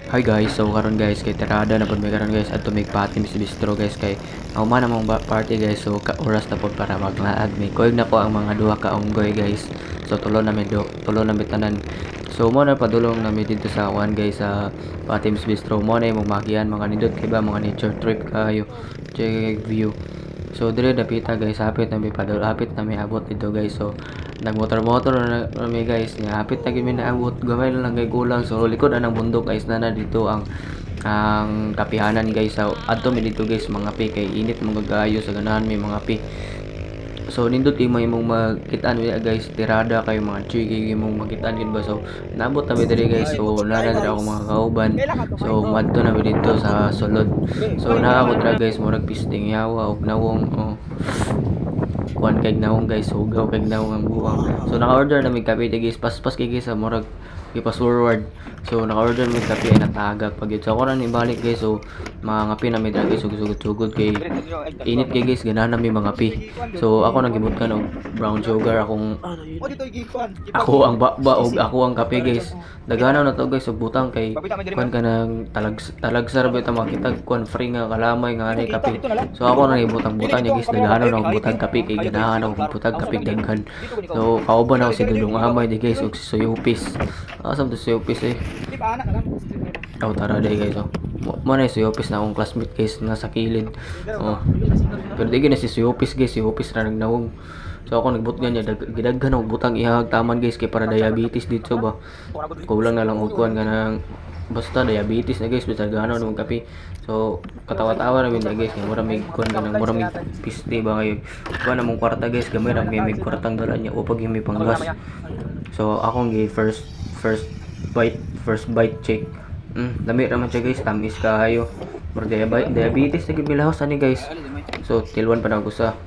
Hi guys, so karon guys kay tirada na pud mi karon guys, adto mig Patims Bistro guys, kay human among party guys, so ka oras na pud para maglaag mi. Kuyog na ko ang mga duha ka unggoy guys. So tulo na mi do, tulo na mi tanan. So mo na padulong na mi didto sa kuan guys, sa Patims Bistro. Mo na imong maagian, mga nindot kay ba, mga nature trip kayo. Check view. So dire dapita guys, hapit na mi padul, hapit na mi abot dito guys. So nagmotor-motor na mi guys, nga hapit na gyud mi naabot, gamay na lang kay kulang. So likod anang bundok guys, na na dito ang kapihanan guys. So adto mi dito guys, mga pi, kay init mga gayo sa ganahan mi mga pi. So nindot kay may imong makit-an niya guys, tirada kayo, mga chiki imong makitaan gid ba. So naabot na mi diri guys. So naa na diri ako mga kauban. So madto na mi dito sa sulod. So naa ako dira guys, murag pisting yawa og nawong, oh. Kuan kay nawong guys, hugaw kay nawong ang buwang. So naka-order na mi kape guys, paspas kay guys sa murag gipas forward. So naka-order mi kape ay natagak pag yun. So ako na ibalik guys. So mga ngapi na mi dira guys, sugod-sugod kay init kay guys, ganahan na mi mga pi. So ako nang gibutkan og brown sugar akong O dito gikuan. Ako ang baba og ako ang kape guys. Daghanon na to guys og butang kay kuan ka ng talagsar ba ito makita kuan free nga kalamay nga ani kape. So ako nang ibutang-butang niya guys, daghanon na og butang kape kay ganahan ako butang kape daghan. So kauban ako si Dulong Amay di guys og si Suyupis. Asa to Suyupis eh? Di ba anak lang? Oh, tara day guys, oh. Mo na si Suyupis na akong classmate guys nga sa kilid. Oh. Pero di gyud na si Suyupis guys, si Suyupis ra nagnawong. So ako nagbutgan niya, gidaghan og butang ihag taman guys kay para diabetes dito ba. Kulang na lang og kuan kanang basta diabetes na guys, basta gano'n og kape. So katawa-tawa ra mi guys kay mura mig kuan kanang mura mig piste ba kayo. Kuan among kwarta guys, gamay ra may mig kwartang dala niya o pag may panggas. So akong gi first first bite check. Lami ra man siya guys, tamis kaayo. Murag diabetes na gyud milahos ani guys. So tilwan pa na ako sa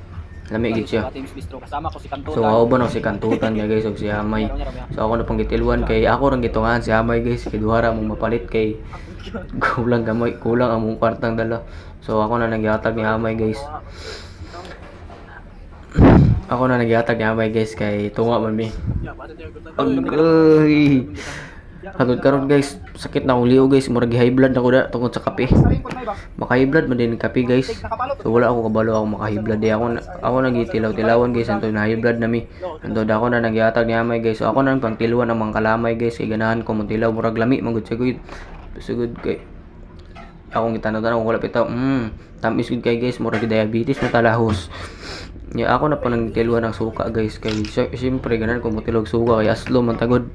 lami gid siya. Patims Bistro kasama ko si Kantutan. So kauban ako si Kantutan niya guys og si Hamay. So ako na pang gitilwan kay ako rang gitungahan si Hamay guys, kay duha ra mong mapalit kay kulang gamay, kulang among kwartang dala. So ako na nagyatag ni Hamay guys. Ako na nagyatag ni Hamay guys kay tunga man mi. Agay. Hangtod karon guys, sakit na akong liog guys, murag high blood ako da tungod sa kape. Maka high blood man din kape guys. So wala ako kabalo ako maka high blood di ako ako nagitilaw-tilawan guys anto na high blood na mi. Anto ako na nagyatag ni Amay guys. So ako na pang tiluan ang mga kalamay guys kay ganahan ko mo tilaw, murag lami man gud sigud. Sugod kay akong gitanaw-tanaw kung wala pitaw. Tamis gud kay guys, murag diabetes na talahos. Ya ako na pa nang tiluan ang suka guys kay siyempre ganahan ko mo tilog suka kay aslom man tagod.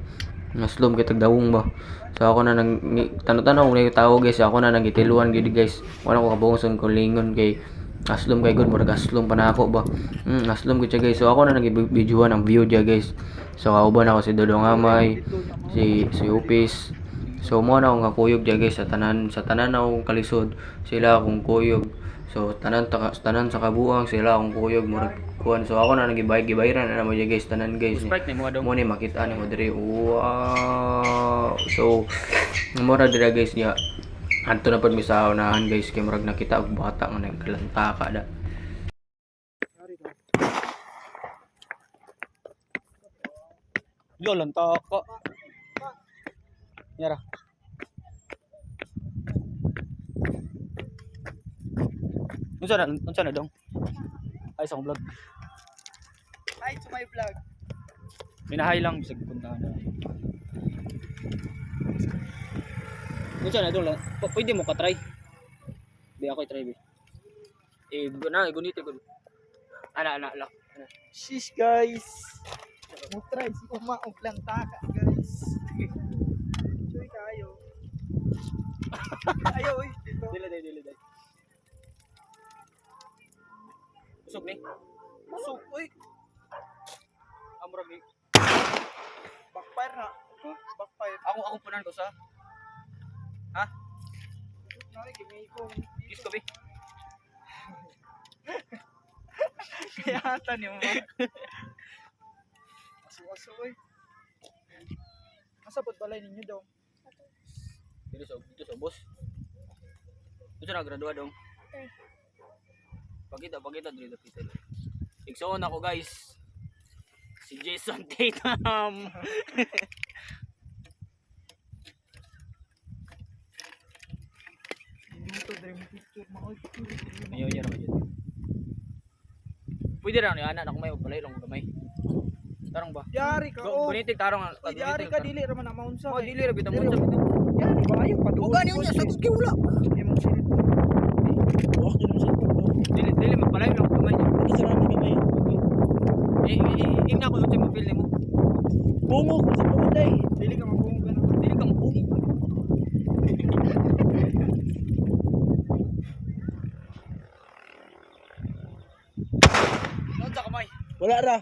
Aslom kay tagdawong ba. So ako na nang tanaw-tanaw kung tao guys, ako na nagitiluan gid guys. Wala ko kabuong kung lingon kay aslom kay good, murag aslom pa na ako ba. Aslom gid siya guys. So ako na nagibidyohan ang view diya guys. So kauban ako si Dodong Amay, si si Upis. So mo na akong kakuyog diya guys sa tanan akong kalisod, sila akong kuyog. So tanan ta, tanan sa kabuang sila akong kuyog, murag kuan. So ako na nagibay gibayran na namo diya guys tanan guys. Sprite na mo dong. Mo ni makita ni mo diri. Wow. So mo ra dira guys niya. Adto na pud mi sa unahan guys kay murag nakita og bata nga nagkalantaka da. Yo lantaka. Yara. Unsa na dong? Ay sa akong vlog. Hi to my vlog. Minahay lang bisag puntahan na. Unsa na dong? Pwede mo ka try. Di ako i-try bi. Eh na gunit ko. Ana ana lang. Ana. Sheesh guys. Mo try si Uma og lantaka guys. Enjoy kayo. Ayo oy dito. Dili dili dili dili. Usog ni. Usog oy. Amra mi. Backfire na. Huh? Backfire. Ako akong punan ko sa. Ha? Nay gimi ko. Kiss ko bi. Kaya ata ni mo. Aso-aso oy. Asa pod balay ninyo dong? Dito sa boss. Dito na gradua dong. Pakita, pakita dito dito. Igsoon ako guys. Si Jason Tatum. Dre mo picture mo. Ayaw niya raman yun. Pwede ra ni ana na kumay og balay lang og gamay. Tarong ba? Yari ka oh. Gunitig tarong ang Uy, yari ka dili ra man na maunsa. Oh, dili ra bitaw mo sa bitaw. Yari ba ayo paduol. Ug gani unya sa kay wala. Imong cellphone. Buwak din mo sa Dili dili magbalay lang og gamay. Hindi sa rami gamay. Eh eh ingna ko unsay mo feel nimo. Bungog sa bungog day. Dili ka mabungog ano. Dili ka mabungog. Noon sa kamay. Wala ra.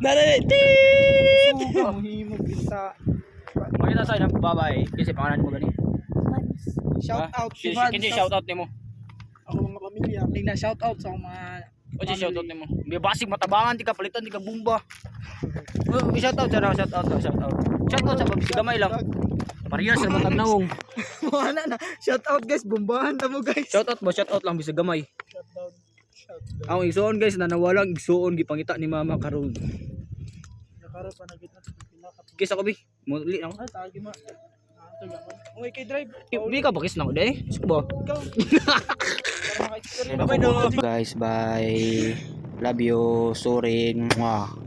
Na na na. Tit! Suga mo himo kita. Makita sa inang babay kasi pangalan mo gani. Shout out Si Kini shout out nimo. Ako mga pamilya. Tingnan shout out sa akong mga O si shout out nimo. Bi basig matabangan di ka palitan di ka bumba. Oh, shout out sa shout out shout out. Shout out sa babay gamay lang. Parehas ra man nawong. Wala na. Shout out guys, bombahan ta mo guys. Shout out ba shout out lang bisag gamay. Shut down. Shout out. Ang igsuon guys na nawalang igsuon gipangita ni mama karon. Nakaro pa na gitna sa pinaka. Kisa ko bi. Muli na ako. Ah, tagi ma. Ah, ito ba? Uy, kay drive. Di ka ba kiss na ko dai? Gusto ba? Ikaw. Para maka-experience. Bye-bye do. Guys, bye. Love you. Sorry. Mwah.